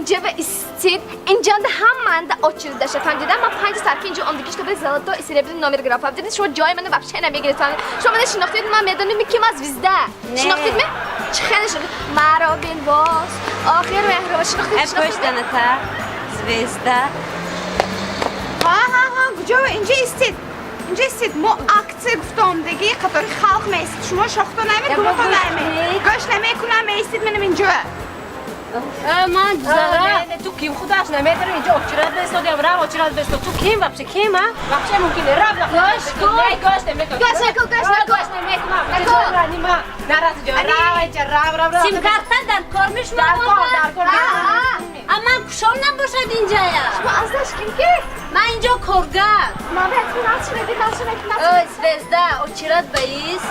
Инҷа ва истид. Инҷанда ҳамаанда очередь даша, фаҳмидида? Ман 5 сар ки инҷо омдагӣ, чтобы золотой и серебряный номер гирам, фаҳмидида? Шумо ҷои мана вообще намегиред, фаҳмидида? Шумо мана шинохтед, ман медонем, ки ман звезда. Не. Шинохтед ме? Чӣ хеле шинохтед? Маро бин боз. Охир меҳрубон шинохтед? Э, Шинохтед? Пуштаната звезда. Ҳа, ҳа, ҳа, куҷо? Инҷа истед, инҷа истед. Мо акция гуфта омдагӣ, қатори халқ меистед. Шумо шохто наме, Э, гулото бо наме. Гӯш. Гӯш намекунам, меистед менам инҷо. Э, ман зара. Не, ту ким? Худаш намедонам, инҷо очередь бестодиам, рав, очередь бесто. Ту ким вообще, ким, а? Вообще мумкин не, рав. Гӯш кун. Не, гӯш намекунам. Гӯш накун, гӯш накун. Гӯш намекунам. Накун. Нима нарази ҷо, рав инҷа, рав, рав, рав. Симкарта дар кор мешумо. Дар кор, дар кор. А ман кушом набошад инҷая. Шумо аслаш ким ки? Ман инҷо коргар. Ман ба нашунавид, нашунавид. Ой, звезда, очередь баист.